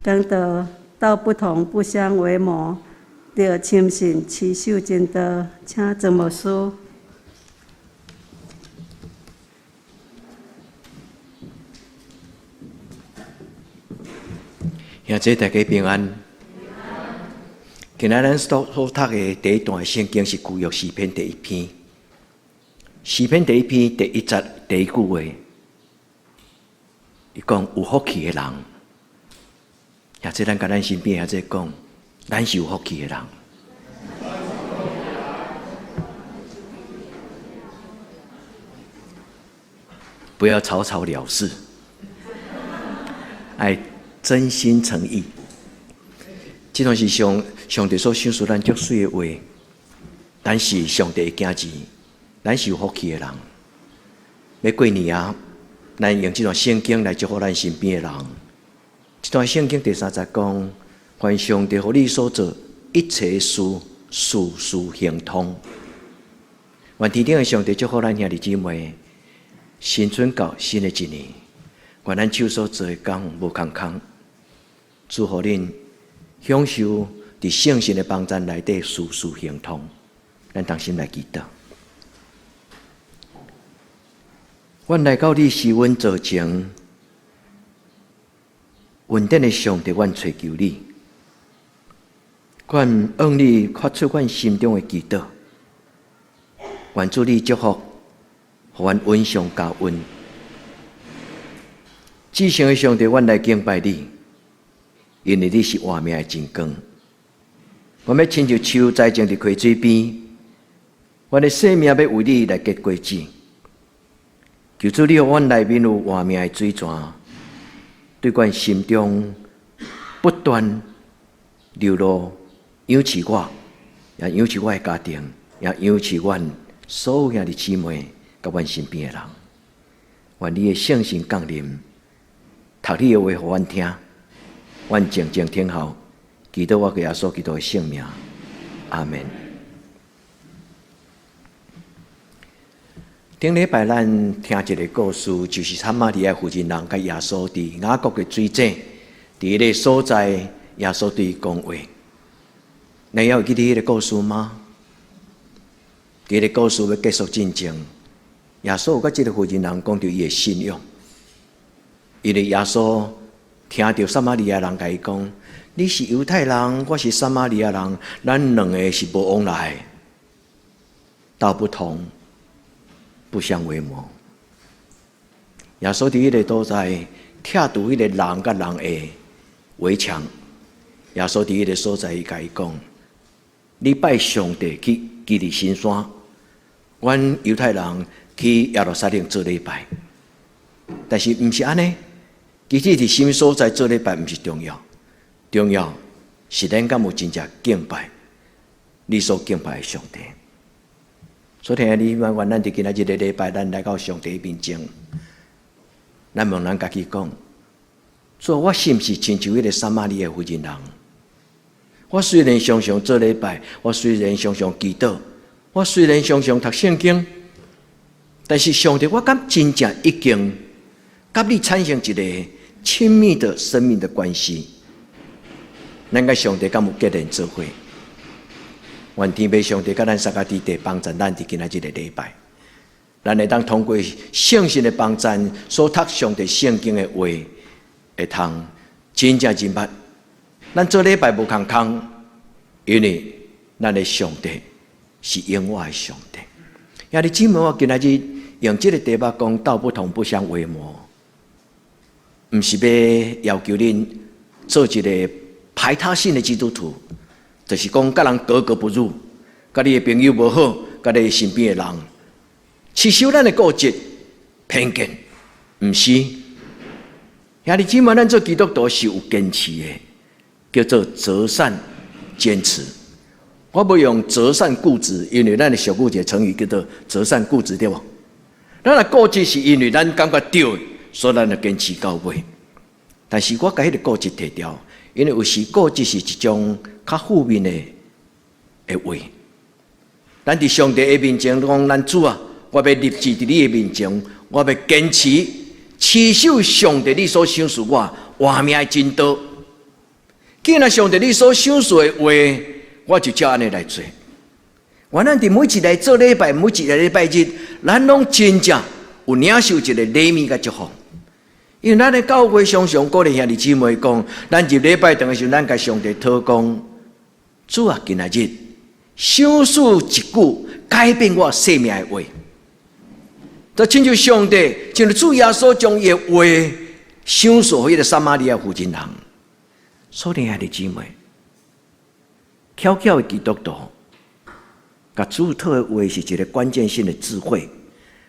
講道道不同不相為謀，著深信持守真道，請曾牧師。兄弟大家平安。今仔咱所讀的第一段聖經是舊約詩篇第一篇。詩篇第一篇第一節第一句話，伊講有福氣的人。兄弟，咱共咱身邊兄弟講，咱是有福氣的人。不要草草了事，愛真心誠意。這段是上帝所賞賜咱足媠的話，咱是上帝的囝兒，咱是有福氣的人。欲過年啊，咱用這段聖經來祝福咱身邊的人。這段聖經第三節講：願上帝予你所做一切事，事事亨通。願天頂的上帝祝福咱兄弟姊妹，新春到新的一年，願咱手所做的工無空空，祝福恁享受佇聖神的幫贊內底事事亨通。咱同心來祈禱。阮來到你施恩座前，恩典的上帝，阮揣求你，阮向你發出阮心中的祈禱，願主你祝福，予阮恩上加恩。至聖的上帝，阮來敬拜你，因為你是活命的真光。阮欲親像樹栽種佇溪水邊，阮的生命欲為你來結果子。求主你予阮內面有活命的水泉，對阮心中不斷流露，養飼我，也養飼我的家庭，也養飼阮所有兄弟姊妹佮阮身邊的人。願你的聖神降臨，讀你的話予阮聽，阮靜靜聽候，祈禱我耶穌基督的聖名，阿們。頂禮拜咱聽一个故事，就是撒瑪利亞婦人人佮耶穌佇雅各的水井，佇彼个所在，耶穌對伊講話。你猶會記得彼个故事嗎？佇彼个故事欲結束進前，耶穌有佮這个婦人人講著伊的信仰，因為耶穌聽著撒瑪利亞人共伊講：你是猶太人，我是撒瑪利亞人，咱兩个是無往來，道不同，不相為謀。耶穌佇彼个所在拆除彼個人佮人的圍牆。耶穌佇彼个所在，伊共伊講：你拜上帝去基利心山，阮猶太人去耶路撒冷做禮拜。但是毋是按呢，其實佇啥物所在做禮拜毋是重要，重要是咱敢有真正敬拜你所敬拜的上帝。所以，兄弟們，願咱佇今仔日个禮拜，咱來到上帝面前，咱問咱家己講：主，我是毋是親像彼个撒瑪利亞婦人人？我雖然常常做禮拜，我雖然常常祈禱，我雖然常常讀聖經，但是上帝，我敢真正已經佮你產生一个親密的生命的關係？咱佮上帝敢有結連做伙？願天父上帝佮咱三个弟弟幫贊咱佇今仔日个禮拜，咱會當通過聖神的幫贊，所讀上帝聖經的話，會通真正認捌。咱做禮拜無空空，因為咱的上帝是永活的上帝。兄弟姊妹，我今仔日用這个題目講道不同不相為謀，毋是欲要求恁做一个排他性的基督徒。就是講，佮人格格不入，佮你的朋友無好，佮你身邊的人，持守咱的固執、偏見，毋是。兄弟姊妹，咱做基督徒是有堅持的，叫做擇善堅持。我無用擇善固執，因為咱的俗語一个成語叫做擇善固執，對無？咱若固執是因為咱感覺對，所以咱就堅持到尾。但是我共彼个固執提掉，因為有時固執是一種較負面的的話。咱佇上帝的面前講，咱主啊，我欲立志佇你的面前，我欲堅持持守上帝你所賞賜我活命的真道。既然上帝你所賞賜的話，我就照按呢來做。原來佇每一禮做禮拜，每一個禮拜日，咱攏真正有領受一個禮物佮祝福。因為咱的教會常常鼓勵兄弟姊妹講，咱入禮拜堂的時陣，咱共上帝禱講：主啊，今仔日賞賜一句改變我生命的話，就親像上帝，親像主耶穌將伊的話賞賜予彼個撒瑪利亞婦人。所以兄弟姊妹，巧巧的基督徒，共主禱的話是一個關鍵性的智慧，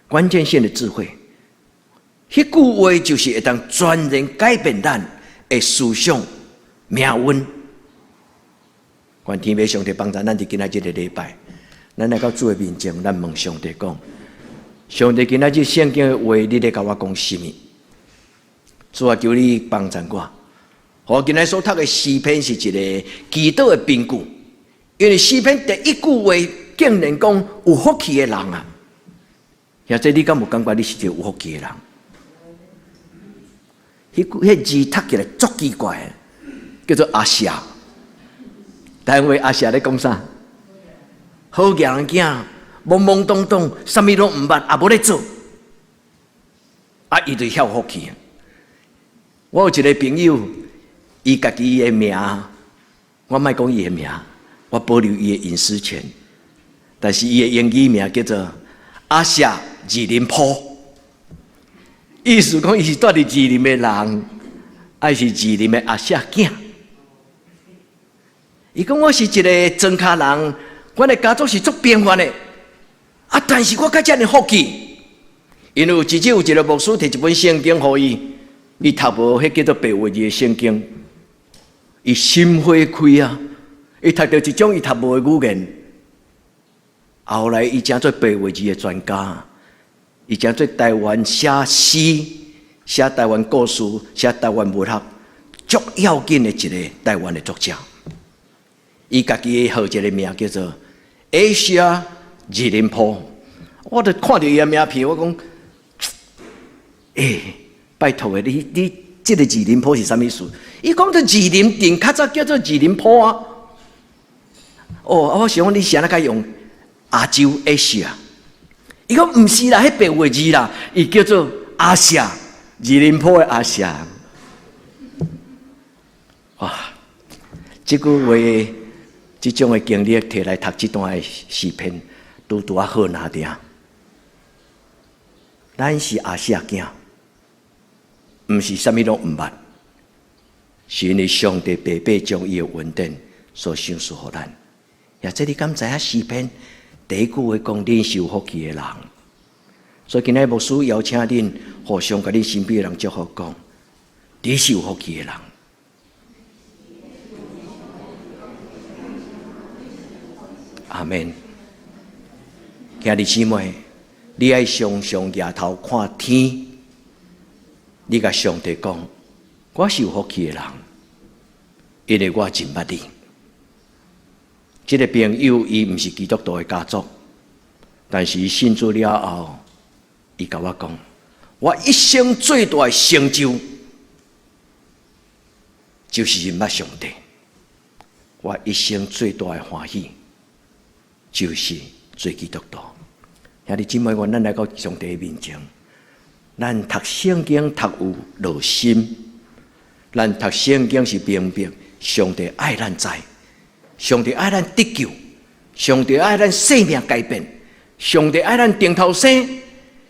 關鍵性的智慧。彼句話就是會當全然改變咱的思想、命運。願天父上帝幫助咱佇今仔這個禮拜，咱來到主的面前，咱問上帝講：上帝今仔日聖經的話，你咧共我講啥物？主啊，求你幫助我。我今日所讀的詩篇是一個祈禱的憑據，因為詩篇第一句話竟然講有福氣的人啊！兄弟，你敢有感覺你是一個有福氣的人？彼句彼字讀起來足奇怪，叫做阿舍。台灣話阿舍咧講啥？好額人囝，懵懵懂懂，啥物攏毋捌，也無咧做，啊，伊就遐有福氣。我有一個朋友，伊家己的名，我莫講伊的名，我保留伊的隱私權。但是伊的英語名叫做阿舍二林坡，意思講伊是住佇二林的人，抑是二林的阿舍囝。伊講我是一個莊跤人，阮的家族是足平凡的，啊，但是我較遮爾福氣，因為有一日有一個牧師提一本聖經予伊，伊讀無彼叫做白話字的聖經，伊心花開啊！伊讀著一種伊讀無的語言，後來伊成做白話字的專家，伊成做台灣寫詩、寫台灣故事、寫台灣文學足要緊的一個台灣的作者。伊家己號一個名叫做 Asia 二林坡，我就看著伊的名片，我講，欸，拜託的，你你這個二林坡是啥物意思？伊講這二林鎮較早叫做二林坡啊。哦，我想講你是按怎會用亞洲 Asia？伊講毋是啦，彼白話字啦，伊叫做阿舍二林坡的阿舍。哇，這句話。這種的經歷提來讀這段的詩篇，拄拄仔好拿定。咱是阿舍囝，毋是啥物攏毋捌，是因為上帝白白將伊的恩典所賞賜予咱。也這你敢知影詩篇第一句話講，恁是有福氣的人。所以今日牧師邀請恁互相共恁身邊的人祝福講，你是有福氣的人。阿們，兄弟姊妹，你愛常常舉頭看天，你共上帝講，我是有福氣的人，因為我認捌你。這個朋友伊毋是基督徒的家族，但是伊信主了後，伊共我講，我一生最大的成就，就是認捌上帝。我一生最大的歡喜，就是做基督徒。兄弟姊妹，願咱來到上帝面前，咱讀聖經讀有落心，咱讀聖經是明白上帝愛咱知，上帝愛咱得救，上帝愛咱生命改變，上帝愛咱重頭生，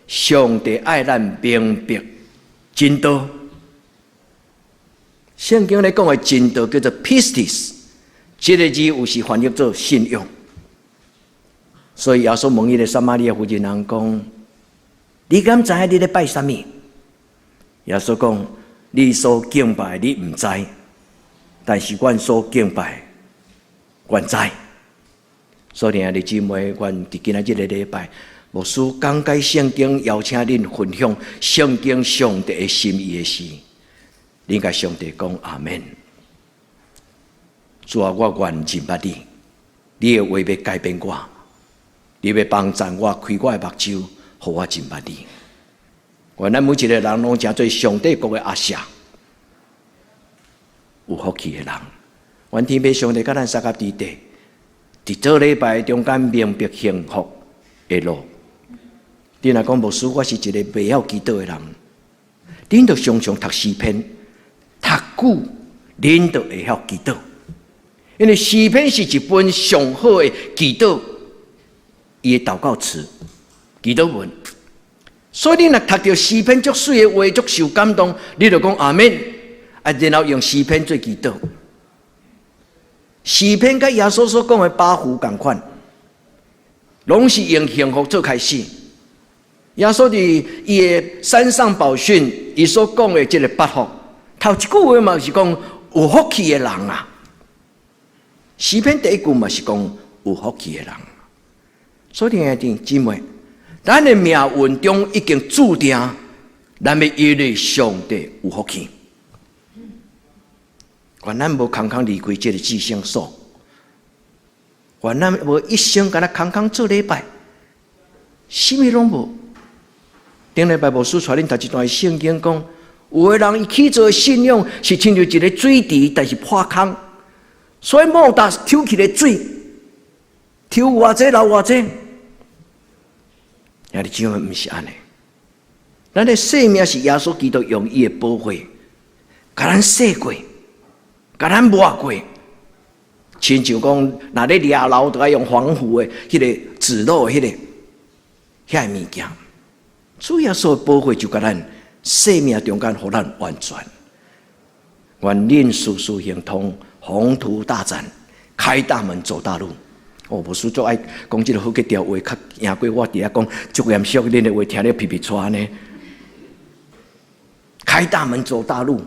上帝愛咱明白真道。聖經咧講的真道叫做 pistis，這個字有時翻譯做信仰。所以耶穌問彼個撒瑪利亞婦人人講：你敢知影你咧拜啥物？耶穌講：你所敬拜你毋知，但是阮所敬拜，阮知。所以兄弟姊妹，願佇今仔這個禮拜，牧師講解聖經，邀請恁分享聖經上帝的心意的時，恁共上帝講阿們。主啊，我願認捌你，你的話欲改變我。你欲幫助我開我的目睭，予我認捌你。願咱每一個人攏成做上帝國的阿舍，有福氣的人。願天父上帝佮咱相佮佇地，佇做禮拜中間明白幸福的路。你若講牧師，我是一個袂曉祈禱的人，恁就常常讀詩篇，讀久，恁就會曉祈禱。因為詩篇是一本上好的祈禱，伊的禱告詞、祈禱文。所以你若讀著詩篇足媠的話，足受感動，你就講阿們，啊，然後用詩篇做祈禱。詩篇佮耶穌所講的八福仝款，攏是用幸福做開始。耶穌佇伊的山上寶訓，伊所講的這个八福，頭一句話嘛是講有福氣的人啊。詩篇第一句嘛是講有福氣的人。所以兄弟姊妹，咱的命運中已經注定，咱欲因為上帝有福氣。願咱無空空離開這个至聖所，願咱無一生干焦空空做禮拜，啥物攏無。頂禮拜牧師帶恁讀一段聖經，講有的人伊起做的信仰是親像一个水池，但是破空，所以莫達抽起的水，抽偌濟流偌濟。兄弟姊妹，毋是按呢，咱的生命是耶穌基督用伊的寶血，共咱洗過，共咱抹過。親像講，若咧掠漏，就愛用防腐的彼个紙落彼个遐个物件。主耶穌的寶血就共咱生命中間，予咱完全。願恁事事亨通，宏圖大展，開大門走大路。哦，牧師足愛講這个好格調話，較贏過我佇遐講足嚴肅，恁的話聽咧皮皮掣呢。開大門走大路，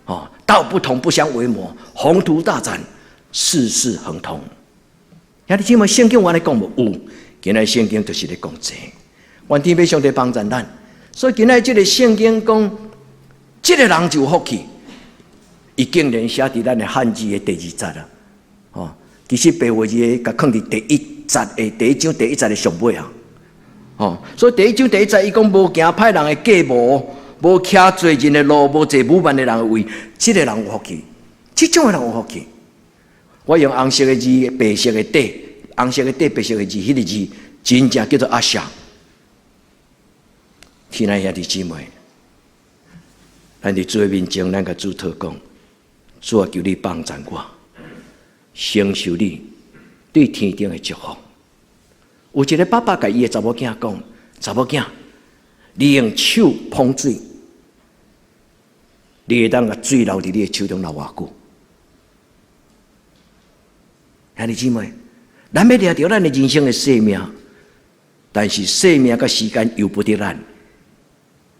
哦，道不同不相為謀，宏圖大展，事事亨通。兄弟姊妹，聖經有按呢講無？有，今仔聖經就是咧講這个。願天父上帝幫助咱，所以今仔這个聖經講，這个人就有福氣，伊竟然寫佇咱的漢字的第二節啊！哦，其實白話字共囥佇第一節的第一章第一節的上尾啊！哦，所以第一章第一節伊講無行歹人的計謀，無徛罪人的路，無坐侮慢的人的位，這个人有福氣，這種的人有福氣。我用紅色的字，白色的底，紅色的底，白色的字，彼个字真正叫做阿舍。親愛兄弟姊妹，咱佇主的面前，咱共主禱告，主啊，求你幫助我，承受你對天頂的祝福。有一个爸爸共伊的查某囝講：查某囝，你用手捧水，你會當共水留佇你的手中留偌久？兄弟姊妹，咱欲掠著咱的人生的生命，但是生命佮時間由不得咱。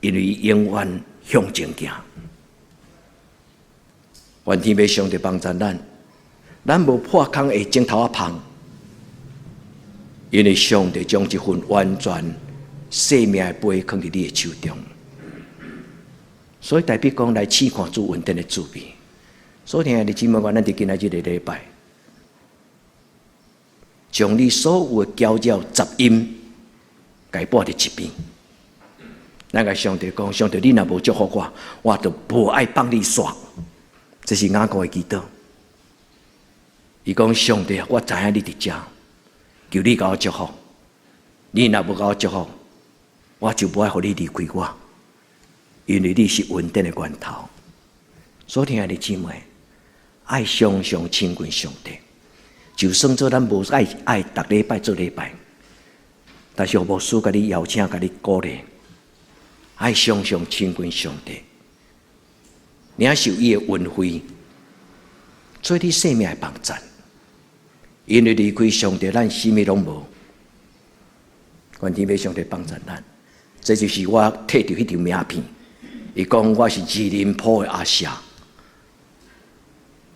因為永遠向前行，願天父上帝幫助咱，咱無破空的指頭仔芳，因為上帝將這份完全生命的杯囥佇你的手中，所以代表講來試看主恩典的滋味。所以兄弟姊妹，願咱佇今仔這个禮拜，將你所有的攪擾雜音，共伊撥佇一邊。咱共上帝講，上帝，你若無祝福我，我就無愛放你煞。這是雅各的祈禱。伊講上帝啊，我知影你佇遮，求你共我祝福。你若無共我祝福，我就無愛予你離開我，因為你是恩典的源頭。所以兄弟姊妹，愛常常親近上帝，就算做咱無愛愛逐禮拜做禮拜，但是牧師共你邀請，共你鼓勵。愛常常親近上帝，領受伊的恩惠，做你生命的幫助。因為離開上帝，咱啥物攏無。願天父上帝幫助咱，這就是我摕著彼張名片。伊講我是二林埔的阿舍，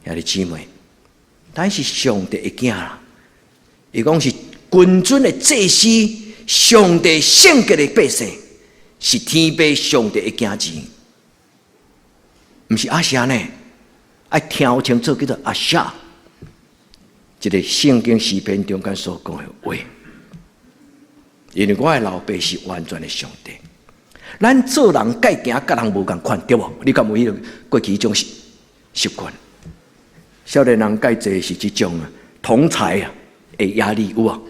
兄弟姊妹，咱是上帝的囝啦。伊講是君尊的祭司，上帝聖潔的百姓。是天父上帝的囝兒，毋是阿舍呢？愛聽清楚，叫做阿舍。這个聖經詩篇中間所講的話，因為我的老爸是完全的上帝。咱做人蓋行佮人無仝款，對無？你敢有彼个過去彼種習慣？少年人蓋濟是這種啊，同儕啊的壓力有無？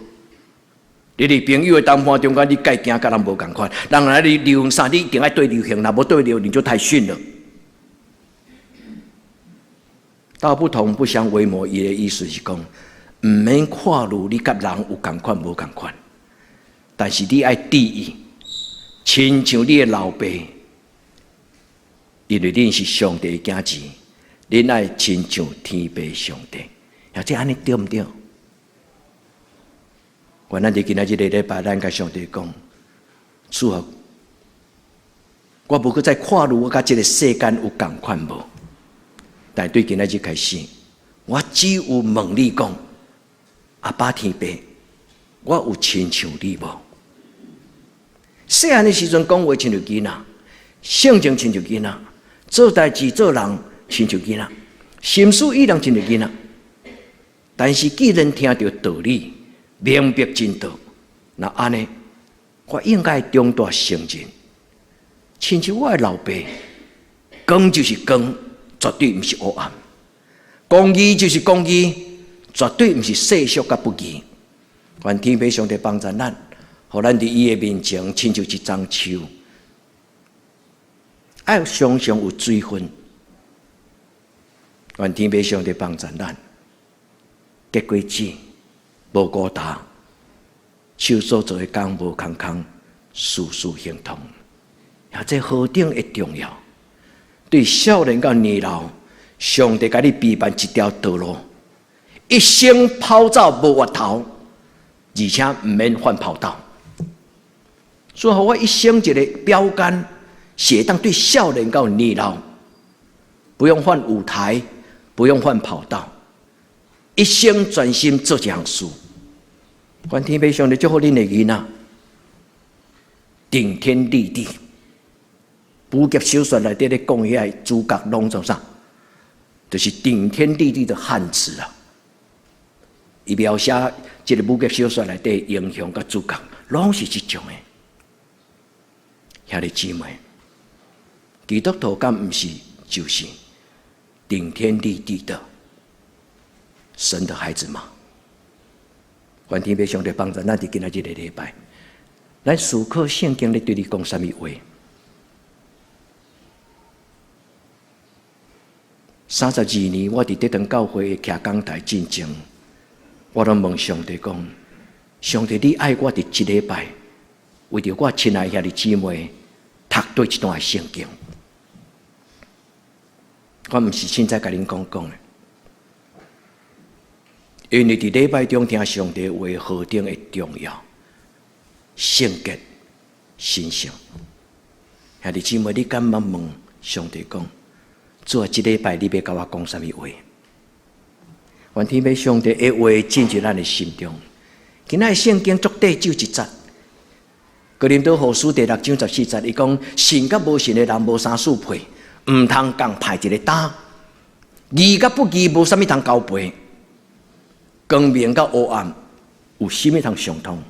你佇朋友的談判中間，你蓋行佮人無仝款，人來你流行啥，你一定愛對流行，若無對流，你就太遜了。道不同不相為謀，伊的意思是講，毋免看慮你佮人有仝款無仝款，但是你愛注意，親像你的老爸，因為恁是上帝的囝兒，恁愛親像天父上帝，啊，這按呢對毋對？願咱佇今仔這個禮拜，咱共上帝講，主啊，我無閣再看慮我佮這個世間有仝款無？但對今仔日開始，我只有問你講，阿爸天父，我有親像你無？細漢的時陣講話親像囡仔，性情親像囡仔，做代誌做人親像囡仔，心思意念親像囡仔。但是既然聽著道理，明白真道，那按呢，我應該長大成人，親像我的老爸，光就是光，絕對毋是黑暗；公義就是公義，絕對毋是世俗佮不義。願天父上帝幫助咱，予咱佇伊的面前親像一欉樹，愛常常有水分。願天父上帝幫助咱，結果子無孤單，手所做的工無空空，事事亨通。啊，這何等的重要！對少年到年老，上帝共你預備一條道路，一生跑走無回頭，而且毋免換跑道。所以，予我一生一个標杆，是會當對少年到年老，不用換舞台，不用換跑道，一生專心做一項事。願天父上帝祝福恁的囡仔，頂天立地。武俠小說內底咧講遐個主角攏做啥？就是頂天立地的漢子啊！伊描寫這个武俠小說內底英雄佮主角，攏是這種的。兄弟姊妹，基督徒敢毋是就是頂天立地的神的孩子嗎？願天父上帝幫助咱佇今仔這個禮拜，咱思考聖經咧對你講啥物話？32年，我佇德堂教會徛講台進前，我攏問上帝講：上帝，你愛我佇這禮拜，為著我親愛兄弟姊妹讀對這段聖經。我毋是凊彩共恁講講的，因為佇禮拜中聽上帝話何等的重要，聖潔、神聖。兄弟姊妹，你敢捌問上帝講？主啊，這禮拜你欲共我講啥物話？願天父上帝的話進入咱的心中。今仔聖經足短只一節，哥林多後書第六章十四節，伊講信佮無信的人無相相配，毋通仝排一个擔。義佮不義無啥物通交陪，光明佮黑暗有啥物通相通？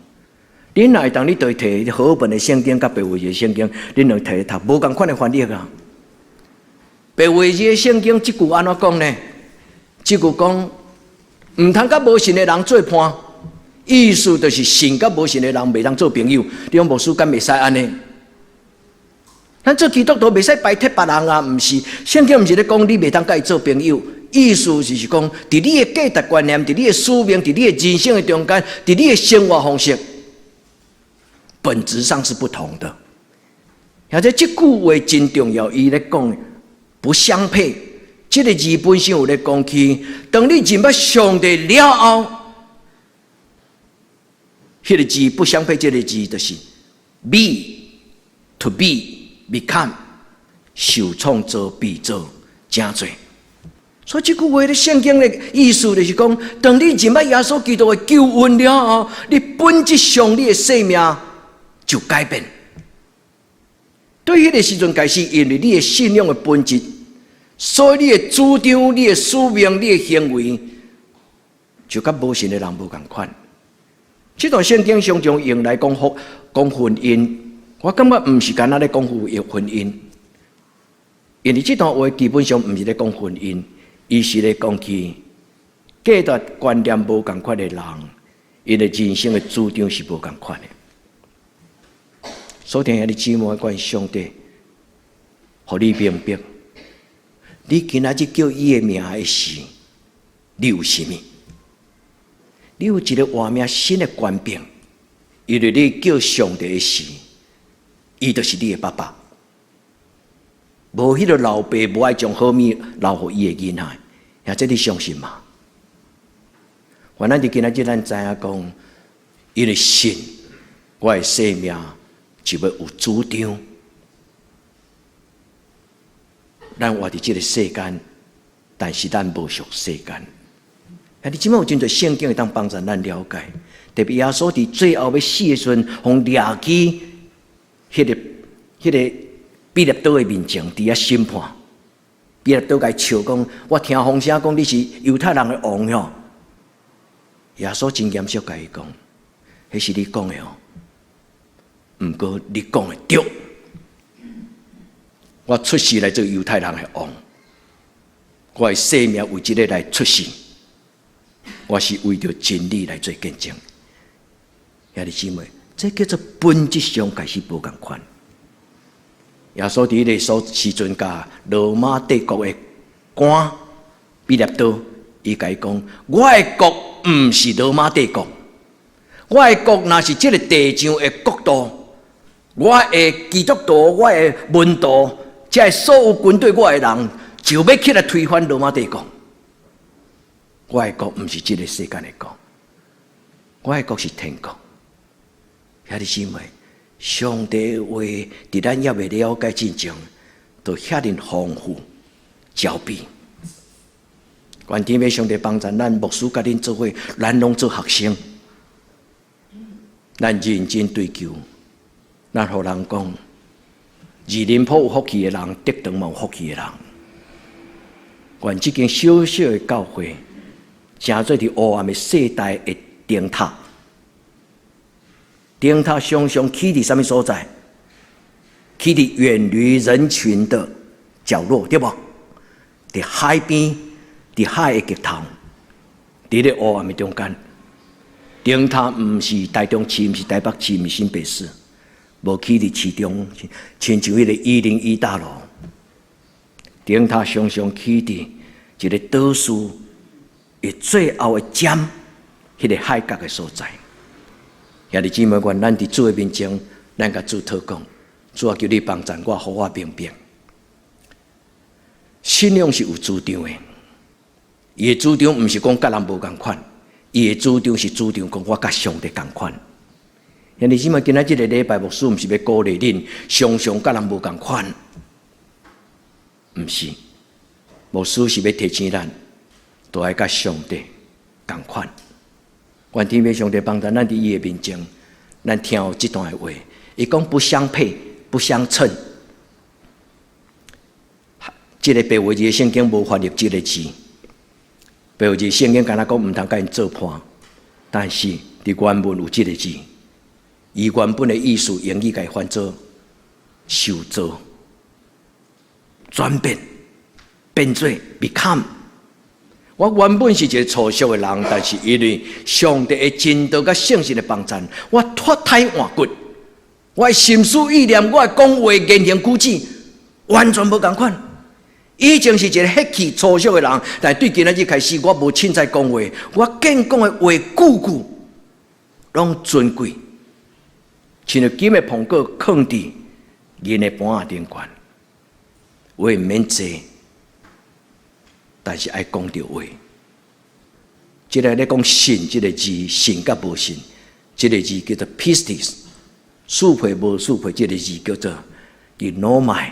恁若會當，你就提和合本的聖經佮白話字的聖經，恁兩提讀，無仝款的翻譯啊。白話字的聖經這句按怎講呢？這句講，毋通佮無信的人做伴，意思就是信佮無信的人袂當做朋友。你講牧師敢會使按呢？咱做基督徒袂使排斥別人啊，毋是？聖經毋是咧講你袂當佮伊做朋友，意思就是講，佇你的價值觀念、佇你的使命、佇你的人生的中間、佇你的生活方式，本質上是不同的。而且這句話真重要，伊咧講不相配，這個字本身有咧講起，當你認捌上帝了後，彼個字不相配，這個字就是 be to be become 受創造被造成做。所以這句話咧，聖經的意思就是講，當你認捌耶穌基督的救恩了後，你本質上你的生命就改變。對彼個時陣開始，因為你的信仰的本質，所以你的主張、你的使命、你的行為，就佮無信的人無仝款。這段聖經常常用來講福、講婚姻，我感覺毋是干焦咧講婚姻，因為這段話基本上毋是咧講婚姻，伊是咧講起價值觀念無仝款的人，𪜶的人生的主張是無仝款的。所以兄弟姊妹，願上帝，予你明白，你今仔日叫伊的名的時，你有啥物？你有一個活命新的權柄，因為你叫上帝的時，伊就是你的爸爸。無彼個老爸無愛將好物留予伊的囡仔，或者你相信嗎？願咱佇今仔日咱知影講，因為信，我的生命就欲有主張。咱活佇這個世間，但是咱無屬世間。啊！你這擺有真濟聖經會當幫助咱了解，特別耶穌佇最後欲死的時陣，予掠去彼個彼拉多的面前，佇遐審判。彼拉多共伊笑講：我聽風聲講你是猶太人的王吼。耶穌真嚴肅共伊講：彼是你講的哦。毋過你講的對。我出世來做猶太人的王，我的生命為這个來出世。我是為著真理來做見證。兄弟姊妹，這叫做本質上開始無仝款。耶穌佇彼个所時陣，共羅馬帝國的官彼拉多，伊共伊講：我的國毋是羅馬帝國，我的國若是這个地上的國度，我的基督徒，我的門徒，這个所有跟隨我的人，就欲起來推翻羅馬帝國。我的國毋是這个世間的國，我的國是天國。兄弟姊妹，上帝的話佇咱猶未了解之前，就遐爾豐富、焦比。願天父上帝幫助咱牧師佮恁做伙，咱攏做學生，咱認真追求。咱予人講，二林埔有福氣的人，竹塘嘛有福氣的人。願這間小小的教會，成做佇黑暗的世代的燈塔。燈塔常常起佇啥物所在？起佇遠離人群的角落，對無？佇海邊，佇海的極頭，佇咧黑暗的中間。燈塔毋是台中市，毋是台北市，毋是新北市，無起佇市中，親像彼个101大樓。燈塔常常起佇一个島嶼的最後的尖，彼个海角的所在。兄弟姊妹，願咱佇主的面前，咱共主禱告，主啊，求你幫助我，予我明白，信仰是有主張的。伊的主張毋是講佮人無仝款，伊的主張是主張講我佮上帝仝款。兄弟姊妹，今仔這个禮拜牧師毋是欲鼓勵恁，常常佮人無仝款，毋是，牧師是欲提醒咱，都愛佮上帝仝款。願天父上帝幫助咱佇伊的面前，咱聽予這段的話。伊講不相配，不相稱。這个白話字的聖經無翻譯這个字，白話字聖經敢若講毋通佮𪜶做伴，但是佇原文有這个字，伊原本的意思，英語共伊翻做受造、轉變、變做 become。我原本是一个粗俗的人，但是因為上帝的真道佮聖神的幫助，我脫胎換骨，我的心思意念，我的講話言行舉止，完全無仝款。以前是一个血氣粗俗的人，但對今仔日開始，我無凊彩講話，我見講的話句句攏尊貴，親像金的蘋果囥佇銀的盤仔頂懸，話毋免濟。但是愛講著話，這个咧講信這个字，信佮無信，這个字叫做 pistis，相配無相配，這个字叫做 ginomai。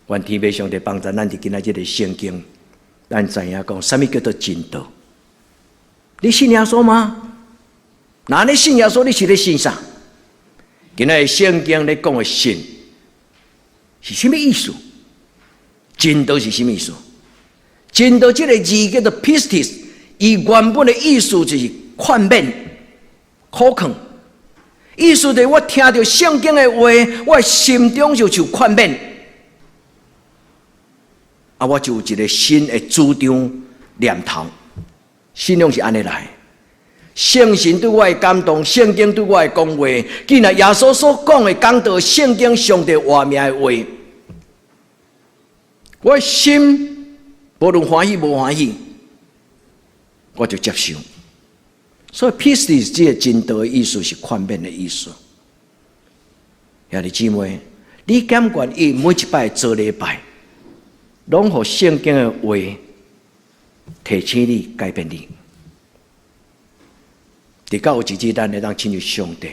願天父上帝幫助咱佇今仔這个聖經，咱知影講，啥物叫做真道？你信耶穌嗎？若你信耶穌，你是咧信啥？今仔日聖經咧講的信是啥物意思？真道是啥物意思？真道這个字叫做 pistis，伊原本的意思就是勸勉、苦勸。意思就是我聽著聖經的話，我心中就受勸勉，啊，我就有一个新的主張念頭。信仰是按呢來。聖神對我的感動，聖經對我的講話，既然耶穌所講的講道，聖經上帝活命的話，我心無論歡喜無歡喜，我就接受。所以，pistis 這个真道的意思是勸勉的意思。兄弟姊妹，你甘願意每一擺做禮拜，攏予聖經的話提醒你、改變你。直到有一日，咱會當親像上帝，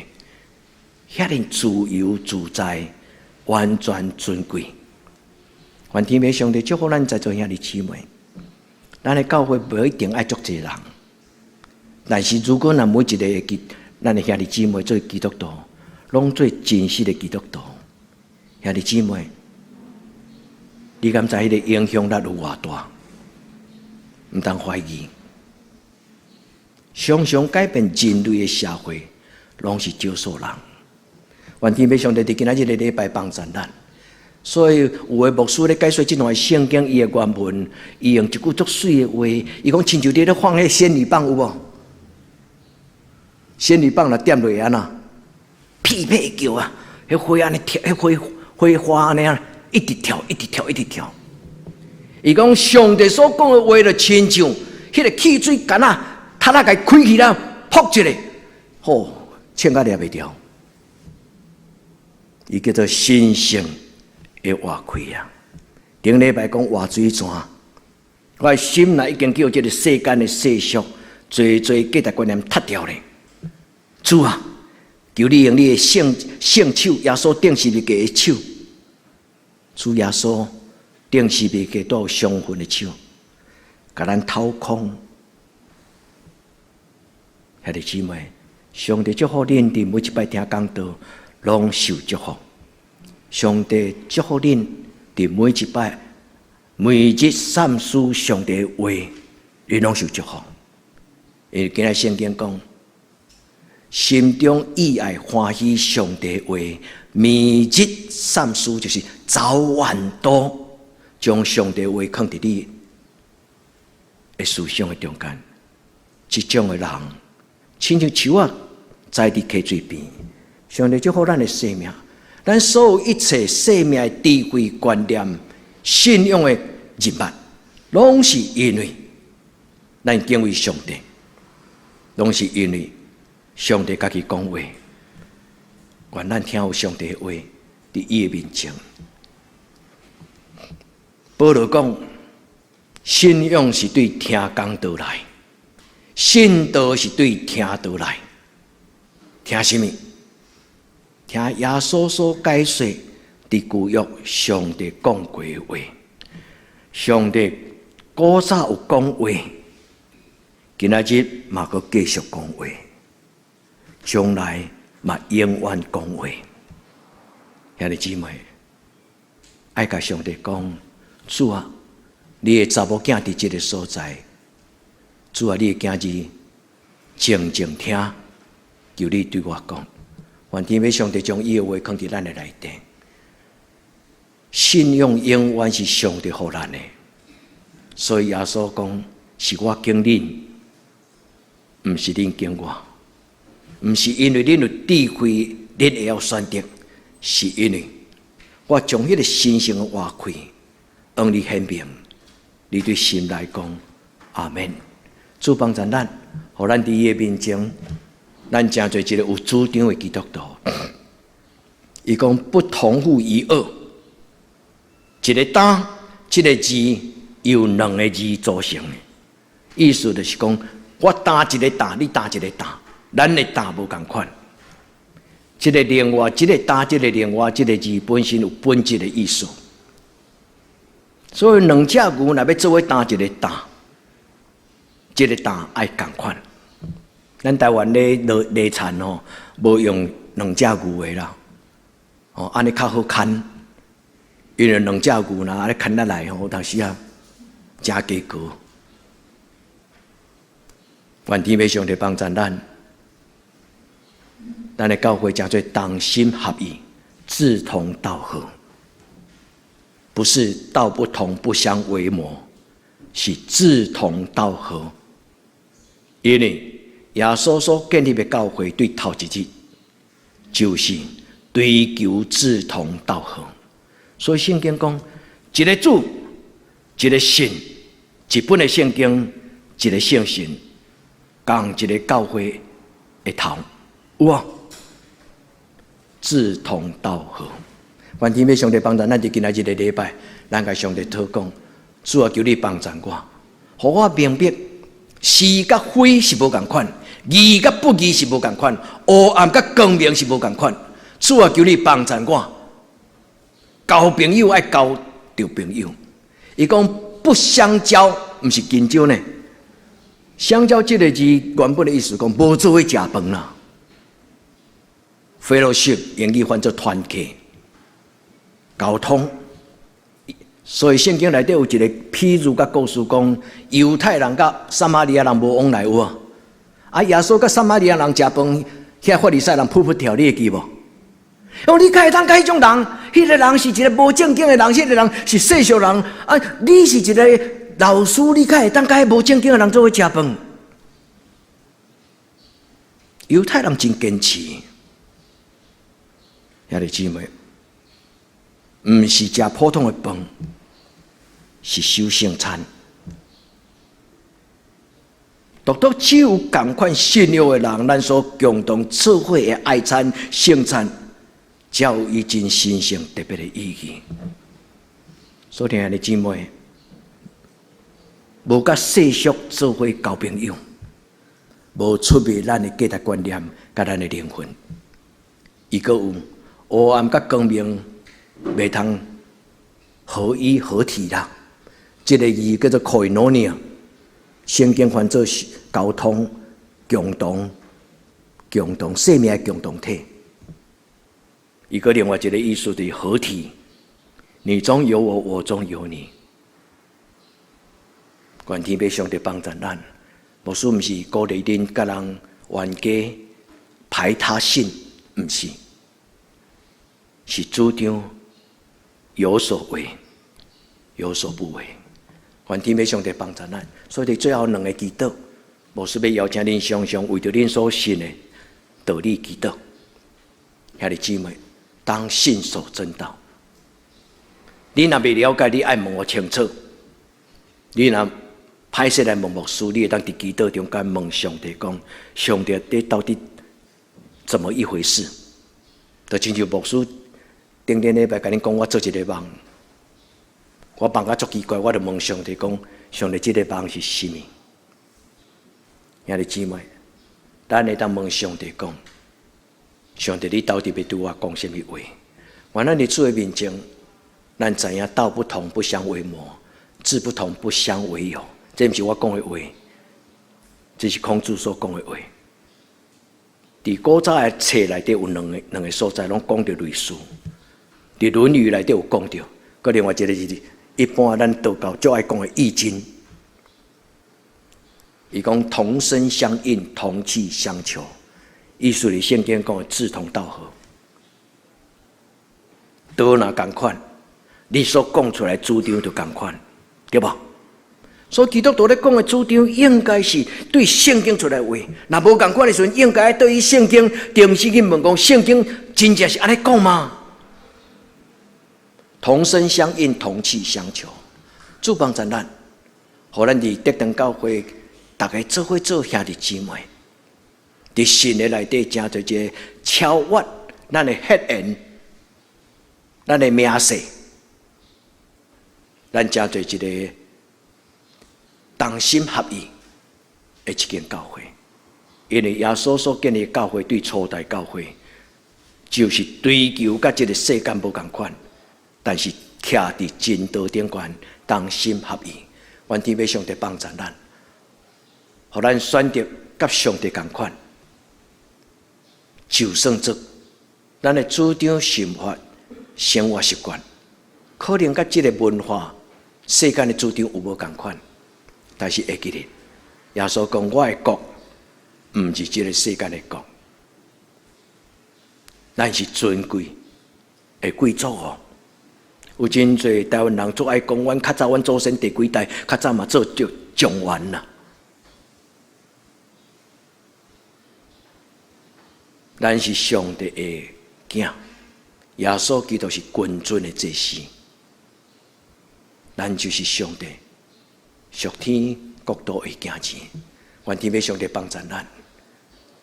遐爾自由自在、完全尊貴。願天父上帝祝福咱在座兄弟姊妹。咱的教會無一定愛足濟人，但是如果若每一个基，咱的兄弟姊妹做基督徒，攏做真實的基督徒，兄弟姊妹，你敢知彼个影響力有偌大？毋通懷疑。常常改變人類的社會，攏是少數人。願天父上帝佇今仔日个禮拜幫助咱。所以有的牧師咧解說這段聖經，伊的原文，伊用一句足媠的話，伊講親像你咧放彼仙女棒有無？仙女棒若點落按怎？屁屁叫啊！彼火按呢跳，彼火火花按呢啊，一直跳，一直跳，一直跳。伊講上帝所講的話，就親像彼个汽水管仔。他那共開起來，噗一下，吼，穿甲掠袂著。伊叫做神聖的活氣啊！頂禮拜講活水泉，我的心內已經叫這个世間的世俗，濟濟價值觀念踢掉咧。主啊，求你用你的聖聖手，耶穌釘十字架的手，主耶穌釘十字架帶有傷痕的手，共咱掏空。兄弟姊妹，上帝祝福恁佇每一擺聽講道，攏受祝福。上帝祝福恁佇每一擺、每日散思上帝的話，恁攏受祝福。因為今仔聖經講，心中意愛歡喜上帝的話，每日散思就是早晚都將上帝的話囥佇你的思想的中間。這種的人，親像樹仔栽佇溪水邊，上帝祝福咱的生命，咱所有一切生命的智慧觀念、信仰的人物，攏是因為咱敬畏上帝，攏是因為上帝家己講話，願咱聽有上帝的話佇伊的面前。保羅講，信仰是對聽講道來。信道是對聽道來，聽啥物？聽耶穌所解說佇舊約上帝講過的話，上帝古早有講話，今仔日嘛閣繼續講話，將來嘛永遠講話。兄弟姊妹，愛共上帝講，主啊，你的查某囝佇這个所在。主啊，你的囝兒靜靜聽，求你對我講。願天父上帝將伊的話囥佇咱的內底。信仰永遠是上帝予咱的，所以耶穌講：是我揀恁，毋是恁揀我，毋是因為恁有智慧，恁會曉選擇，是因為我將彼个神聖的活氣向你顯明，你對心內講阿們。主幫助咱，予咱佇伊的面前，咱成做一个有主張的基督徒。伊講不同負一軛，一个擔，這个字由兩个字組成的，意思就是講，我擔一个擔，你擔一个擔，咱的擔無仝款。這个另外，這个擔，這个另外，這个字本身有本質的意思。所以兩隻牛若欲做伙擔一个擔。這个擔愛仝款，咱台灣咧犁犁田吼，無用兩隻牛的啦，哦，按呢較好牽，因為兩隻牛若按呢牽得來吼，有當時啊，誠艱苦。願天父上帝幫助咱，咱的教會成做同心合意、志同道合，不是道不同不相為謀，是志同道合。因為耶穌所建立的教會，對頭一日就是追求志同道合。所以聖經講，一个主，一个信，一本的聖經，一个聖神，仝一个教會的頭，有無？志同道合。願天父上帝幫助咱，佇今仔日个禮拜，咱共上帝禱告，主啊，求你幫助我，予我明白是佮非是無仝款，義佮不義是無仝款，黑暗佮光明是無仝款。主啊，求你幫助我，交朋友愛交著朋友。伊講不相交，毋是緊張呢。相交這个字原本的意思講無做伙食飯啦。Fellowship 英語翻做團契、交通。所以聖經內底有一个譬喻佮故事講，猶太人佮撒瑪利亞人無往來有無？啊，耶穌佮撒瑪利亞人食飯，遐法利賽人噗噗跳，你會記無？哦，你敢會當佮彼種人？彼个人是一个無正經的人，彼个人是世俗人。啊，你是一个老師，你敢會當佮彼無正經的人做伙食飯？猶太人真堅持，兄弟姊妹，毋是食普通的飯，是守聖餐。獨獨只有仝款信仰的人，咱所共同做伙的愛餐、聖餐，才有伊真神聖特別的意義。所以，兄弟姊妹，無佮世俗做伙交朋友，無出賣咱的價值觀念佮咱的靈魂。伊閣有黑暗佮光明袂通合一合體啦。這个字叫做 koinonia，聖經翻做交通、共同、共同生命的共同體。伊閣另外一个意思就是合體，你中有我，我中有你。願天父上帝幫助咱，牧師毋是鼓勵恁佮人冤家排他性，毋是，是主張有所為，有所不為。願天父上帝幫助咱，所以佇最後兩个祈禱，牧師欲邀請恁雙雙為著恁所信的道理祈禱。兄弟姊妹，當信守真道。你若未了解，你愛問我清楚。你若歹勢來問牧師，你會當佇祈禱中間問上帝講：上帝，這到底怎麼一回事？就親像牧師頂頂禮拜共恁講，我做一個夢，我夢甲足奇怪，我就問上帝講：上帝，這个夢是啥物？兄弟姊妹，咱會當問上帝講：上帝，你到底欲對我講啥物話？原來佇主的面前，咱知影道不同不相為謀，志不同不相為友。這毋是我講的話，這是孔子所講的話。佇古早的冊內底有兩個所在，攏講著類似。佇《論語》內底有講著，閣另外一个是一般咱道教足愛講的《易經》。伊講同聲相應，同氣相求，意思是聖經講的志同道合。道若仝款，你所講出來主張就仝款，對無？所以基督徒咧講的主張，應該是對聖經出來話。若無仝款的時陣，應該對於聖經定時去問講：聖經真正是按呢講嗎？同聲相應，同氣相求，主幫助咱，予咱佇德堂教會，逐家做伙做兄弟姊妹，佇信的內底，成做一个超越咱的血緣、咱的名姓，咱成做一个同心合意的一間教會，因為耶穌所建立的教會對初代教會，就是追求佮這个世間無仝款，但是徛佇真道頂懸，同心合意。願天父上帝幫助咱，予咱選擇佮上帝仝款，就算做咱的主張、想法、生活習慣，可能佮這个文化世間的主張有無仝款。但是會記得，耶穌講：我的國毋是這个世間的國，咱是尊貴的貴族哦。有真濟台灣人足愛講，阮較早阮祖先第幾代，較早嘛做著狀元啦。咱是上帝的囝，耶穌基督是君尊的祭司，咱就是上帝屬天國度的囝兒。願天父上帝幫助咱，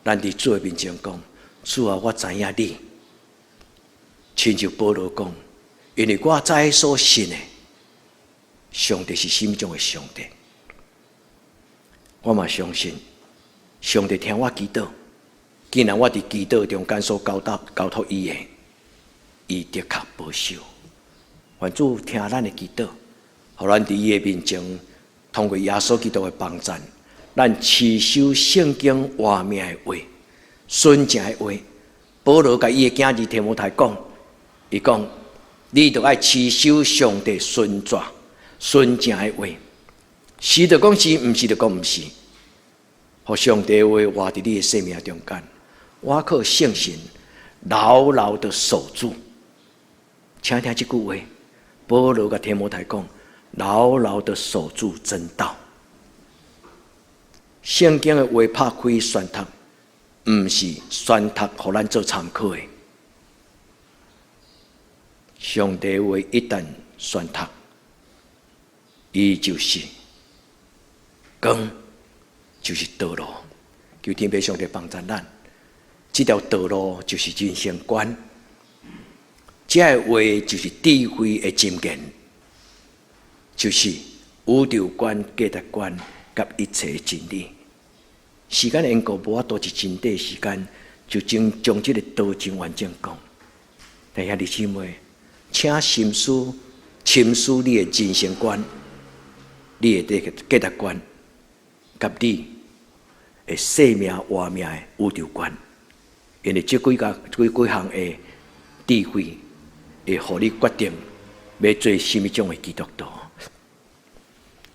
咱佇主的面前講：主啊，我知影你，親像保羅講，因為我知所信的，上帝是啥物種的上帝。我嘛相信，上帝聽我祈禱。既然我佇祈禱中間所交託交託伊的，伊的確保守。願主聽咱的祈禱，予咱佇伊的面前，通過耶穌基督的幫贊，咱持守聖經活命的話、純正的話。保羅共伊的囝兒提摩太講，伊講：你著愛持守上帝純全、純正的話，是就講是，毋是就講毋是。予上帝的話活佇你的生命中間。倚靠聖神牢牢的守住，請聽這句話，保羅共提摩太講：牢牢的守住真道。聖經的話拍開宣讀，毋是宣讀予咱做參考的。上帝話一旦宣讀，伊就是光，就是道路。求天父上帝幫助咱。這條道路就是人生觀，這個話就是智慧的箴言，就是宇宙觀、價值觀佮一切真理。時間緣故，無法度一真短時間就將將這個道真完整講。但兄弟姊妹，請深思、深思你的人生觀、你的這個價值觀，佮你的生命活命的宇宙觀。因為這幾個幾幾項的智慧，會予你決定欲做啥物種的基督徒。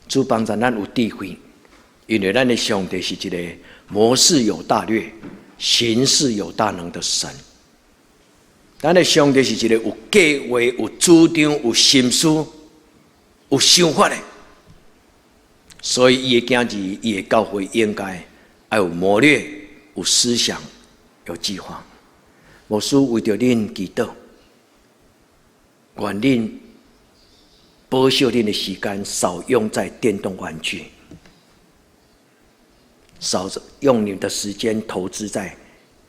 主幫助咱有智慧，因為咱的上帝是一個謀事有大略、行事有大能的神。咱的上帝是一個有計劃、有主張、有心思、有想法的。所以，伊的囝兒、伊的教會應該愛有謀略、有思想、有計劃。牧師為著恁祈禱，願恁保守恁的時間少用在電動玩具，少用你的時間投資在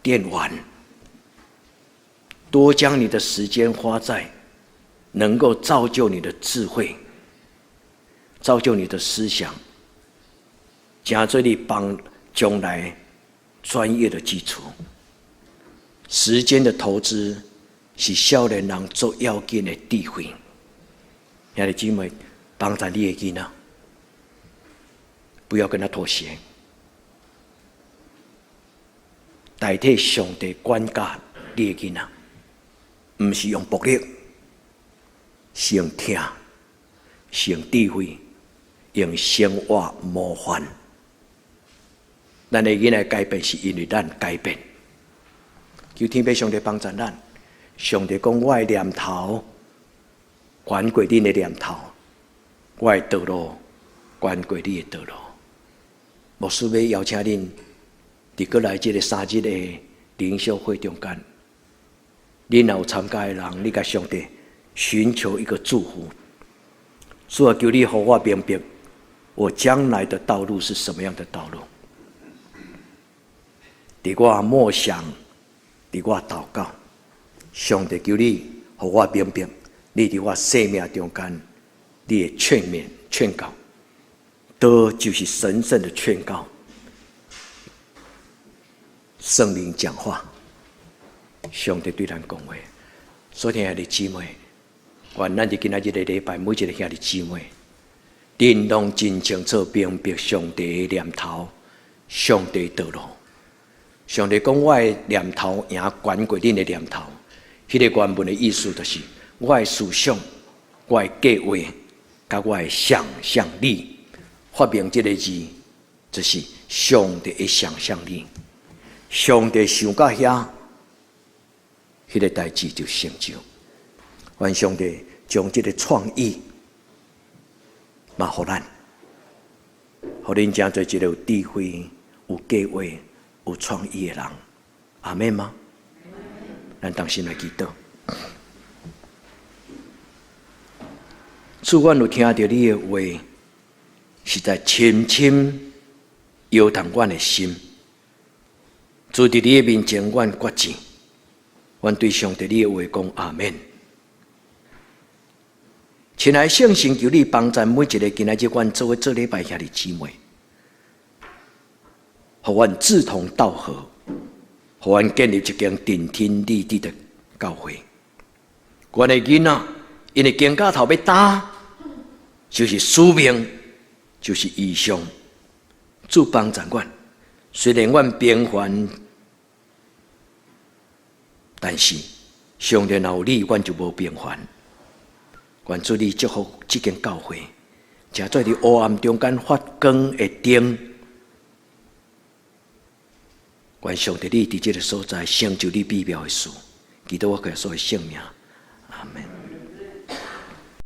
電玩，多將你的時間花在能夠造就你的智慧、造就你的思想，成做你幫將來專業的基礎。時間的投資是少年人最要緊的智慧。兄弟姊妹，幫助你的囡仔，不要跟他妥協，代替上帝管教你的囡仔，毋是用暴力，是用疼，是用智慧，用生活模範。咱的囡仔改變，是因為咱改變。求天父上帝幫助咱。上帝講：我的念頭懸過恁的念頭，我的道路懸過你的道路。牧師欲邀請恁，佇過來這個3日的靈修會中間，恁若有參加的人，你共上帝尋求一個祝福。主啊，求你予我明白，我將來的道路是什麼樣的道路。佇我默想，佇我禱告，上帝求你予我明白，你佇我生命中間，你的勸勉、勸告，都就是神聖的勸告。聖靈講話，上帝對咱講話。所以兄弟姊妹，願咱佇今仔日的禮拜，每一個兄弟姊妹，恁攏真清楚明白上帝的念頭、上帝道路。上帝講我的念頭贏懸過恁的念頭，彼個原文的意思就是，我的思想、我的計劃、佮我的想象力，發明這個字，就是上帝的想象力。上帝想到遐，彼個代誌就成就。願上帝將這個創意嘛，予咱，予恁成做一個有智慧、有計劃、有創意的人。阿們嗎？咱同心來祈禱。主，阮有聽著你的話，實在深深搖動阮的心。主，佇你的面前，阮決志，阮對上帝你的話講阿們。親愛的聖神，求你幫贊每一个今仔日阮做伙做禮拜兄弟姊妹，予阮志同道合，予阮建立一間頂天立地的教會。阮的囡仔，𪜶的肩胛頭欲擔，就是使命，就是異象。主幫贊阮，雖然阮平凡，但是上帝若有你，阮就無平凡。願主你祝福這間教會，成做佇黑暗中間發光的燈。願上帝你佇這个所在成就你美妙的事，祈禱我耶穌的聖名，阿門。